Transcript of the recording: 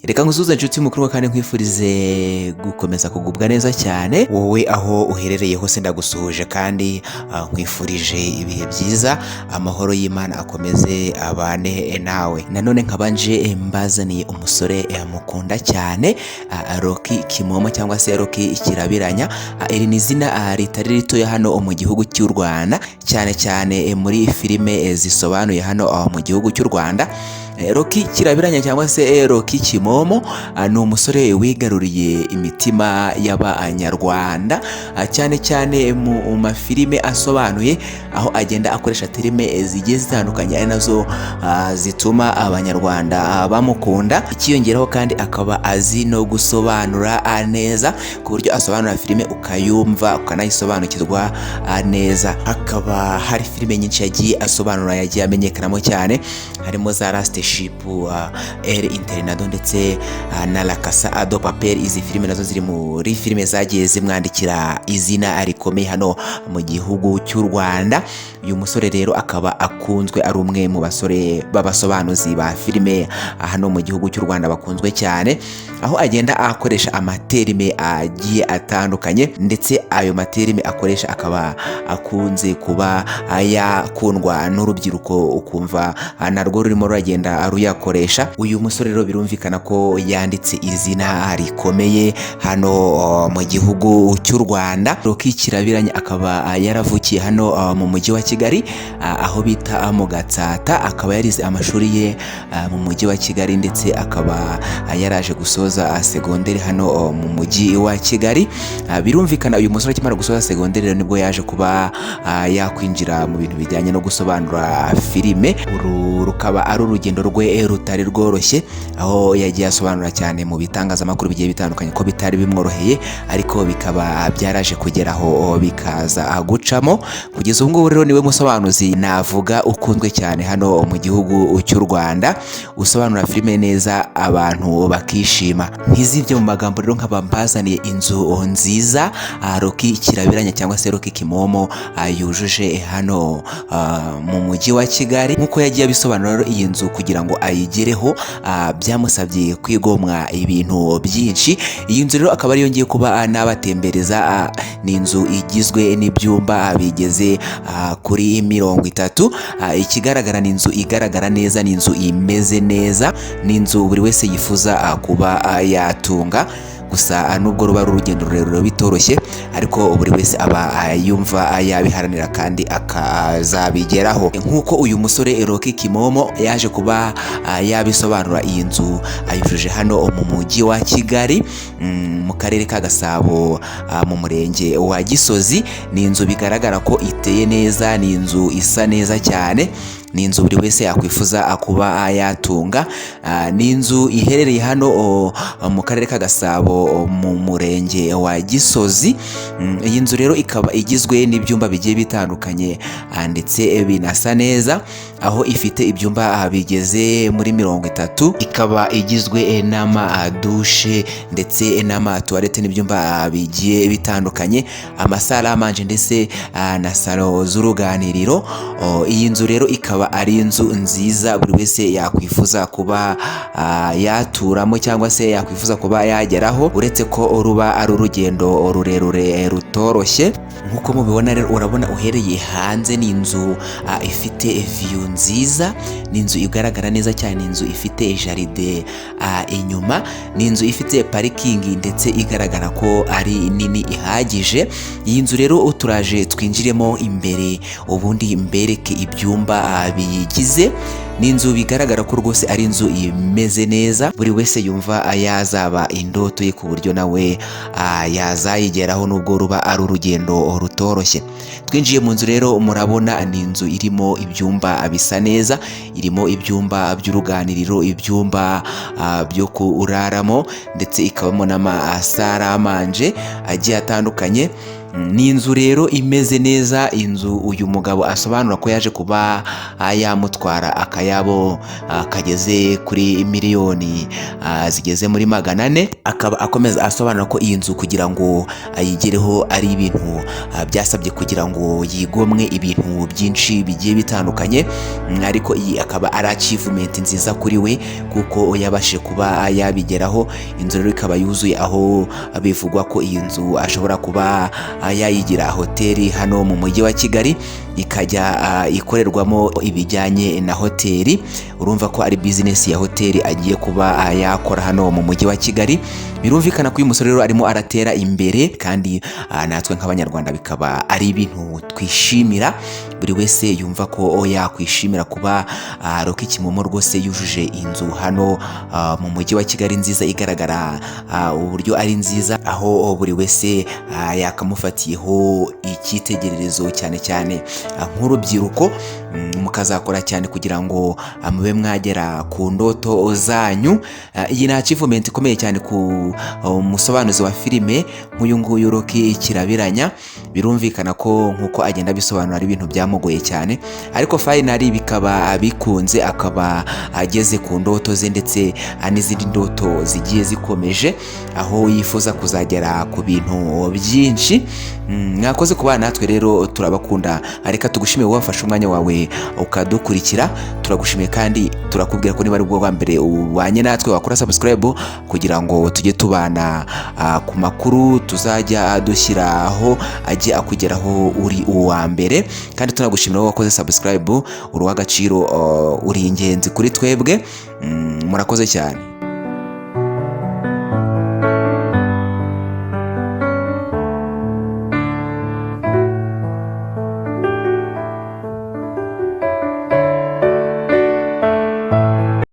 Reka ngusuhuze inshuti mukuru, kandi nkwifurize gukomeza kugubwa neza cyane. Wowe aho uherereye hose ndagusuhuje kandi nkwifurije ibihe byiza. Amahoro y'Imana akomeze abane nawe. Nanone nkabanje mbazaniye umusore mukunda cyane, Rocky Kimomo cyangwa se Rocky Kirabiranya. Iri ni izina ritari ritoya hano mu gihugu cy'u Rwanda, cyane cyane muri filime zisobanuye hano mu gihugu cy'u Rwanda. Rocky Kirabiranya cyangwa se Rocky Kimomo ni umusore wigaruriye imitima y'Abanyarwanda, cyane cyane mu mafilime asobanuye, aho agenda akoresha terme zigiye zitandukanye, ari nazo zituma Abanyarwanda bamukunda. Ikiyongeraho kandi akaba azi no gusobanura neza, ku buryo asobanura filime ukayumva ukanayisobanukirwa neza. Hakaba hari filime nyinshi yagiye asobanura, yagiye amenyekanamo cyane, harimo za Last Ship, El Internado ndetse na La Casa de Papel. Izi filime nazo ziri muri filime zagiye zimwandikira izina rikomeye hano mu gihugu cy'u Rwanda. Uyu musore rero akaba akunzwe, ari umwe mu basore b'abasobanuzi ba filime hano mu gihugu cy'u Rwanda bakunzwe cyane, aho agenda akoresha amaterme agiye atandukanye, ndetse ayo materme akoresha akaba akunze kuba yakundwa n'urubyiruko, ukumva narwo rurimo ruragenda ruyakoresha. Uyu musore rero birumvikana ko yanditse izina rikomeye hano mu gihugu cy'u Rwanda. Rocky Kirabiranya akaba yaravukiye hano mu mujyi wa Kigali, aho bita mu Gatsata. Akaba yarize amashuri ye mu mujyi wa Kigali, ndetse akaba yaraje gusoza segonderi hano mu mujyi wa Kigali. Birumvikana uyu musore akimara gusoza segonderi rero nibwo yaje kuba yakwinjira mu bintu bijyanye no gusobanura filime. Uru rukaba ari urugendo rwe rutari rworoshye, aho yagiye asobanura cyane mu bitangazamakuru bigiye bitandukanye ko bitari bimworoheye, ariko bikaba byaraje kugeraho bikaza gucamo. Kugeza ubu ngubu rero niwe musobanuzi navuga ukunzwe cyane hano mu gihugu cy'u Rwanda, usobanura filime neza abantu bakishima. Ntizibye mu magambo rero, nkaba mbazaniye inzu nziza Rocky Kirabiranya cyangwa se Rocky Kimomo yujuje hano mu mujyi wa Kigali. Nk'uko yagiye abisobanura rero, iyi nzu kugira ngo ayigereho byamusabye kwigomwa ibintu byinshi. Iyi nzu rero akaba ariyo ngiye kuba nabatembereza. Ni inzu igizwe n'ibyumba bigeze kuri 30. Ikigaragara ni inzu igaragara neza, ni inzu imeze neza, ni inzu buri wese yifuza kuba yatunga. Gusa nubwo ruba ari urugendo rurerure bitoroshye, ariko buri wese aba yumva yabiharanira kandi akazabigeraho. Nk'uko uyu musore Rocky Kimomo yaje kuba yabisobanura, iyi nzu ayujuje hano mu mujyi wa Kigali, mu karere ka Gasabo, mu murenge wa Gisozi. Ni inzu bigaragara ko iteye neza, ni inzu isa neza cyane, ni inzu buri wese yakwifuza kuba yatunga. Ni inzu iherereye hano mu karere ka Gasabo, mu murenge wa Gisozi. Iyi nzu rero ikaba igizwe n'ibyumba bigiye bitandukanye, ndetse binasa neza, aho ifite ibyumba bigeze muri 30. Ikaba igizwe n'amadushe ndetse n'amatoilette n'ibyumba bigiye bitandukanye, amasalle à manger ndetse na salon z'uruganiriro. Iyi nzu rero ikaba ari inzu nziza buri wese yakwifuza kuba yaturamo cyangwa se yakwifuza kuba yageraho, uretse ko ruba ari urugendo rurerure rutoroshye. Nk'uko mubibona rero, urabona uhereye hanze ni inzu ifite view nziza, ni inzu igaragara neza cyane, ni inzu ifite jardin inyuma, ni inzu ifite parking ndetse igaragara ko ari nini ihagije. Iyi nzu rero turaje twinjiremo imbere, ubundi mbereke ibyumba biyigize. Ni inzu bigaragara ko rwose ari inzu imeze neza, buri wese yumva yazaba indoto ye, ku buryo nawe yazayigeraho nubwo ruba ari urugendo rutoroshye. Twinjiye mu nzu rero, murabona ni inzu irimo ibyumba bisa neza, irimo ibyumba by'uruganiriro, ibyumba byo kuraramo, ndetse ikabamo n'amasalle à manger agiye atandukanye. Ni inzu rero imeze neza, inzu uyu mugabo asobanura ko yaje kuba yamutwara akayabo kageze kuri miliyoni zigeze muri 400. Akaba akomeza asobanura ko iyi nzu kugira ngo ayigereho ari ibintu byasabye kugira ngo yigomwe ibintu byinshi bigiye bitandukanye. Ariko iyi akaba ari achievement nziza kuri we kuko yabashije kuba yabigeraho. Inzu rero ikaba yuzuye, aho bivugwa ko iyi nzu ashobora kuba yayigira hoteli hano mu mujyi wa Kigali, ikajya ikorerwamo ibijyanye na hoteli. Urumva ko ari business ya hoteli agiye kuba yakora hano mu mujyi wa Kigali. Birumvikana ko uyu musore rero arimo aratera imbere, kandi natwe nk'Abanyarwanda bikaba ari ibintu twishimira. Buri wese yumva ko yakwishimira kuba Rocky Kimomo rwose yujuje inzu hano mu mujyi wa Kigali nziza, igaragara uburyo ari nziza, aho buri wese yakamufatiyeho icyitegererezo, cyane cyane nk'urubyiruko, mukazakora cyane kugira ngo mube mwagera ku ndoto zanyu. Iyi ni achievement ikomeye cyane ku musobanuzi wa filime nk'uyu nguyu Rocky Kirabiranya. Birumvikana ko nk'uko agenda abisobanura ari ibintu byamugoye cyane, ariko finally bikaba bikunze, akaba ageze ku ndoto ze ndetse n'izindi ndoto zigiye zikomeje, aho yifuza kuzagera ku bintu byinshi. Mwakoze kubana natwe rero, turabakunda. Reka tugushimiye wowe wafashe umwanya wawe ukadukurikira. Turagushimiye kandi turakubwira ko niba ari bwo bwa mbere ubanye natwe, wakora subscribe kugira ngo tujye tubana ku makuru tuzajya dushyiraho, ajye akugeraho uri uwa mbere. Kandi tunagushimira wowe wakoze subscribe, uri uw'agaciro, uri ingenzi kuri twebwe. Murakoze cyane.